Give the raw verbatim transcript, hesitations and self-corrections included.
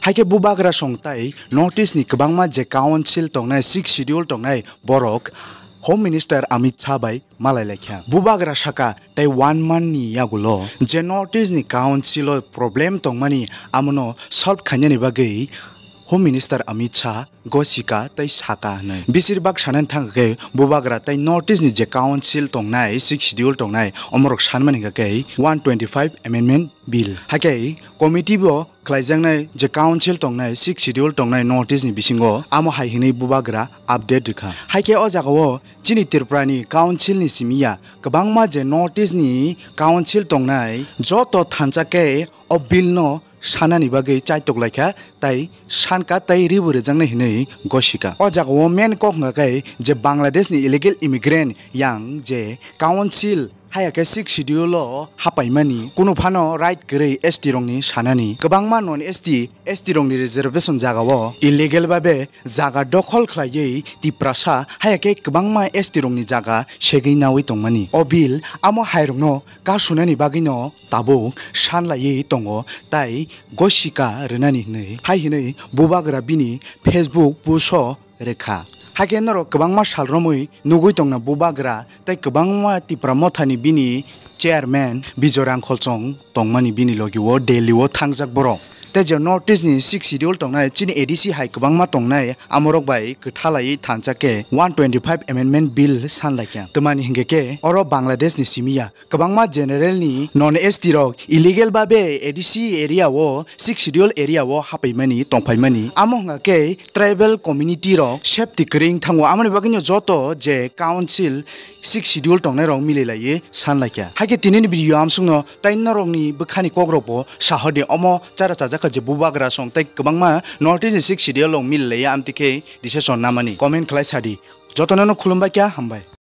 Haikhe bubagra song tai North East ni kwbangma je council tongnai, Sixth Schedule tongnai borok Home Minister Amit Shah bai malai laikha. Bubagra saka tai one month ni yagulo je North East ni council o problem tongmani amono solve khainani bagwi Home Minister Amit Shah gosika tei saka hwnwi. Bisir bak sanani thangkha khe bubagra tei North East ni je council tongnai, Sixth Schedule tongnai, omorok sanmani hwnkha khe one twenty five amendment bill. Haikhe committee bo khlaijaknai je council tongnai, Sixth Schedule tongnai North East ni bisingo amo hai hwnwi bubagra update rwkha. Haikhe o jagao chini Tripura ni council ni simi ya kwbangma je North East ni council tongnai joto thansa khe o bill no sanani bagwi chaitok laikha tai sanka tai ribo rwjaknai hwnwi gosika. O jagao main kok hwnkha khe je Bangladesh ni illegal immigrant yang je council haya khe Sixth Schedule o hapaimani kunu phano right kwrwi S T rokni sanani. Kwbangma non S T, S T rokni reservation jagao illegal babe jaga dokhol khlaiwi Tiprasa haya khe kwbangma S T rokni jaga segwi naui tongmani. O bill amo hairokno kasunani bagwino tabuk sanlaiwi tongo tai gosika rwnani hwnwi hai hwnwi bubagra bini Facebook post o rwkha. Haikhe norok kwbangma sal romwi nugwi tongna bubagra tei kwbangma Tipra Mothani bini chairman Bijoy Rangkholchong tongmani bini logi o Delhi o thangjak borok. Tei je North East ni Sixth Schedule tongnai, chini A D C hai kwbangma tongnai, amorok bai kwthalai thansa khe one twenty five amendment bill sanlaikha. Twmani hinkhe khe oro Bangladesh ni simi ya kwbangma general ni non S T rok illegal babe A D C area o, Sixth Schedule area o hapaimani, tongphaimani. Amo hwnkha khe tribal community rok safety kwrwi wng thango. Amoni bagwino joto je council Sixth Schedule tongnai rok mililaiwi sanlaikha. Haikhe tinini video amsukno tai norokni bwkhani kokrokbo sahordi omo chara chajakha je bubagra song tei kwbangma North East ni Sixth Schedule rok mililaiwi amtwi khe decision namani comment khlai sadi. Jotono no khulumbai kha, hambai.